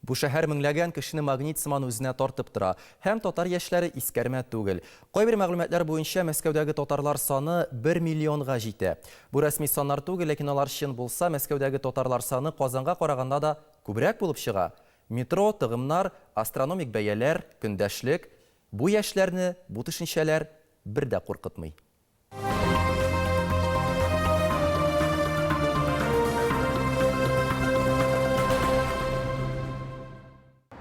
Бу шәһәр меңләгән кешене магнит сыман үзенә тартып тора. Һәм татар яшьләре искәрмә түгел. Кайбер мәгълүматлар буенча, Мәскәүдәге татарлар саны бер миллионга җитә. Бу рәсми саннар түгел, ләкин алар чын булса, Мәскәүдәге татарлар саны Казанга караганда да күбрәк булып чыга. Метро, тыгымнар, астрономик бәяләр, көндәшлек, бу яшьләрне бу төшенчәләр бер дә куркытмый.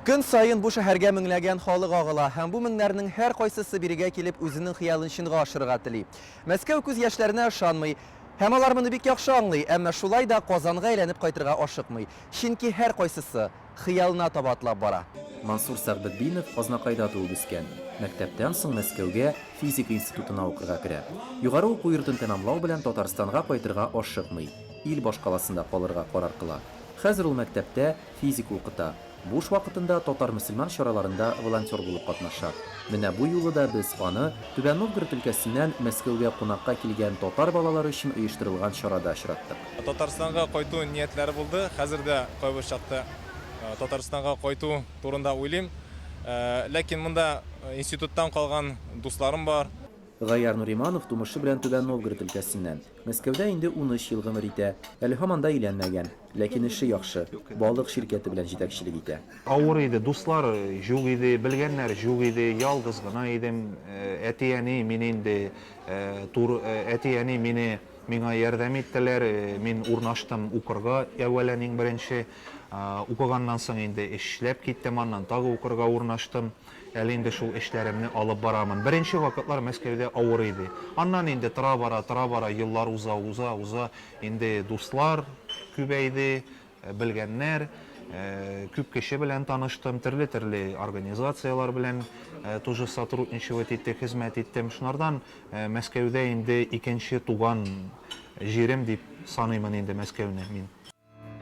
Көн саен бу шәһәргә меңләгән халык агыла һәм бу меңнәрнең һәркайсысы бирегә килеп үзенең хыялын чынга ашырырга тели. Мәскәү күз яшьләренә ышанмый һәм алар моны бик яхшы аңлый, әмма шулай да Казанга әйләнеп кайтырга ашыкмый. Чөнки һәркайсысы хыялына таба атлап бара. Мансур Сәгъбетдинов Азнакайда туып үскән. Мәктәптән соң Мәскәүгә физика институтына укырга керә. Югары уку йортын тәмамлау белән Татарстанга кайтырга ашыкмый, ил башкаласында калырга карар кыла. Хәзер ул мәктәптә физика укыта, буш вакытында татар-мөселман чараларында волонтер булып катнаша. Менә бу юлы да без аны Түбән Новгород өлкәсеннән Мәскәүгә кунакка килгән татар балалары өчен оештырылган чарада очраттык. Татарстанга кайту ниятләре булды. Хәзер дә кайбер чакта Татарстанга кайту турында уйлыйм. Ләкин монда институттан калган дусларым бар. Гаяр Нуриманов тумышы белән Түбән Новгород өлкәсеннән. Мәскәүдә инде 13 ел гомер итә. Әле һаман да өйләнмәгән. Ләкин эше яхшы. Балык ширкәте белән җитәкчелек итә. Авыр иде, дуслар җук иде, белгәннәр җук иде, ялгыз гына идем. Әти-әни мине инде туры, әти-әни мине Миңа ярдәм иттеләр, мин урнаштым укырга әүвәлән иң беренче. Укыганнан соң инде эшләп киттем, аннан тагы укырга урнаштым. Әле инде шул эшләремне алып барамын. Беренче вакытлар Мәскәүдә авыр иде. Аннан инде тора-бара, тора-бара еллар уза, уза, уза, инде дуслар күбәйде, Белгәннәр, күп кеше белән таныштым, төрле-төрле организацияләр белән тоже сотрудничивать иттек, хезмәт иттем. Шунардан Мәскәүдә инде икенче туган җирем дип саныймын инде Мәскәүне мин.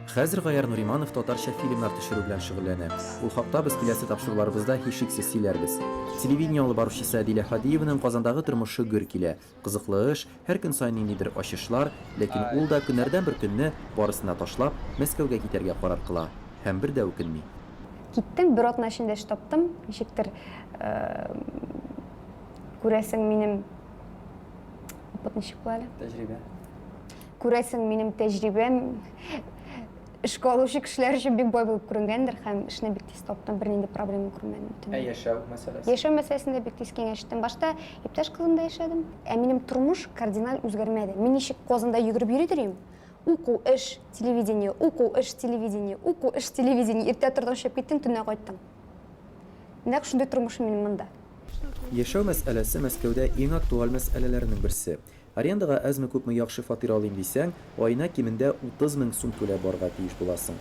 Хәзер Гаяр Нуриманов татарча фильмнар төшерү белән шөгыльләнә. Ул хакта без киләсе тапшыруларыбызда һичшиксез сөйләрбез. Телевидение алып баручысы Әдилә Һадиеваның Казандагы тормышы гөр килә. Кызыклы эш, һәр көн саен ниндидер ачышлар, ләкин ул да көннәрдән бер көнне, барысын да ташлап, Мәскәүгә китәргә карар кыла. Һәм бер дә үкенми. Киттем, бер атна эчендә эш таптым. Ничектер, күрәсең, минем опыт ничек була әле? Тәҗрибә. Күрәсең, минем тәҗрибәм эшкә алучы кешеләр өчен бик бай булып күренгәндер һәм эшне бик тиз таптым, бернинди проблема күрмәдем. Ә яшәү мәсьәләсе? Яшәү мәсьәләсендә бик тиз киңәштем. Башта иптәш кызымда яшәдем. Ә минем тормыш кардиналь үзгәрмәде. Мин ничек Казанда йөгереп йөри йөрим? Уку, эш, телевидение, уку, эш, телевидение, уку, эш, телевидение. Иртә тордың, эшләп киттең, төнлә кайттың. Нәкъ шундый тормыш минем монда. Яшәү мәсьәләсе Мәскәүдә иң актуаль мәсьәләләрнең берсе. Арендага әзме-күпме яхшы фатир алыйм дисәң, аена кимендә 30 мең сум түләп барырга тиеш буласың.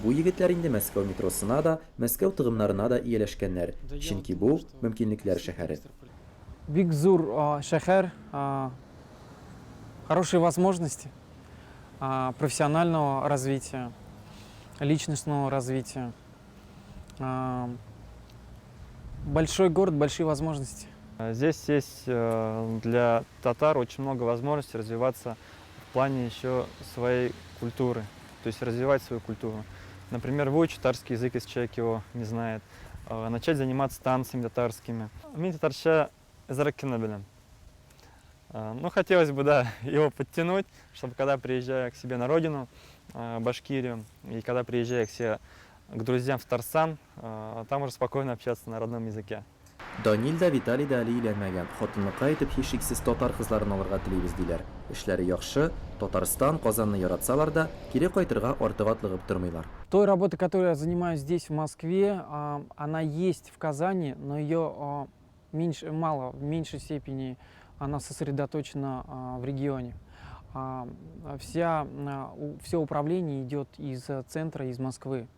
Бу егетләр инде Мәскәү метросына да, Мәскәү тыгымнарына да ияләшкәннәр, чөнки бу, мөмкинлекләр шәһәре. Бик зур шәһәр, хорошие возможности профессионального развития, личностного развития. Большой город, большие возможности. Здесь есть для татар очень много возможностей развиваться в плане еще своей культуры, то есть развивать свою культуру. Например, выучить татарский язык, если человек его не знает, начать заниматься танцами татарскими. Мин татарча әзрәк кенә беләм. Ну, хотелось бы, да, его подтянуть, чтобы когда приезжаю к себе на родину, Башкирию, и когда приезжаю к себе к друзьям в Татарстан, там уже спокойно общаться на родном языке. Данил да, Виталий да әле өйләнмәгән, хатынлыкка итеп һичшиксез татар кызларын алырга телибез, диләр. Эшләре яхшы, Татарстан, Казанны яратсалар да, кире кайтырга артык атлыгып тормыйлар. Той работы, которой я занимаюсь здесь, в Москве, она есть в Казани, но ее меньше, мало, в меньшей степени она сосредоточена в регионе. Все управление идет из центра, из Москвы.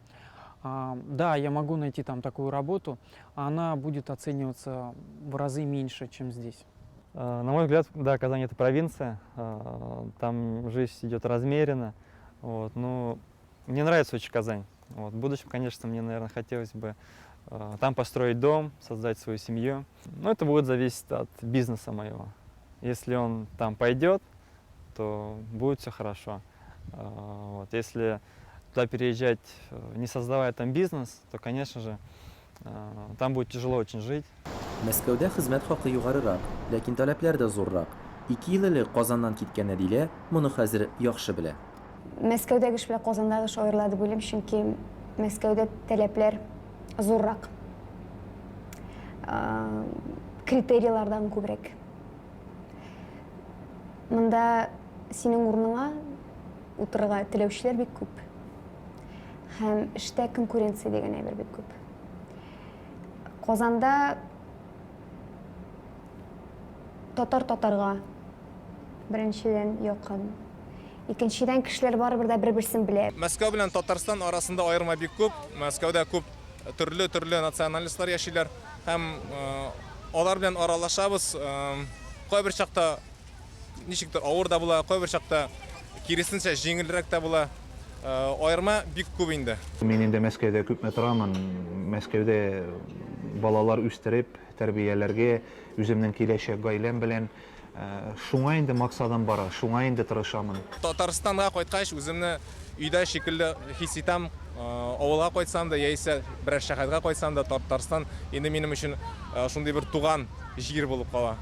Да, я могу найти там такую работу, она будет оцениваться в разы меньше, чем здесь. На мой взгляд, да, Казань это провинция, там жизнь идет размеренно. Вот, ну, мне нравится очень Казань. Вот, в будущем, конечно, мне, наверное, хотелось бы там построить дом, создать свою семью. Но это будет зависеть от бизнеса моего. Если он там пойдет, то будет все хорошо. Вот, если туда переезжать, не создавая там бизнес, то, конечно же, там будет тяжело очень жить. Мәскәүдә хезмәт хакы югарырак, ләкин таләпләр дә зуррак. Ике ел элек Казаннан киткән Әдилә моны хәзер яхшы белә. Мәскәүдәге эш белән Казандагы эш аерыла дип уйлыйм, чөнки Мәскәүдә таләпләр зуррак. Критерийлардан күбрәк. Монда синең урыныңа утырырга теләүчеләр бик күп. Һәм эштә конкуренция дигән әйбер бик күп. Казанда татар татарга беренчедән якын. Икенчедән, кешеләр барыбер дә бер-берсен белә. Мәскәү белән Татарстан арасында аерма бик күп. Мәскәүдә күп төрле-төрле национальностьлар яшиләр һәм алар белән аралашабыз. Кайбер чакта ничектер авыр да була, кайбер чакта киресенчә җиңелрәк тә була. Аерма бик күп инде. Мин инде Мәскәүдә күпме торамын. Мәскәүдә балалар үстереп, тәрбияләргә, үземнең киләчәк гаиләм белән. Шуңа инде максатым бара, шуңа инде тырышамын. Татарстанга кайткач, үземне өйдә шикелле хис итәм. Авылга кайтсам да, яисә берәр шәһәргә кайтсам да, Татарстан инде минем өчен шундый бер туган җир булып кала.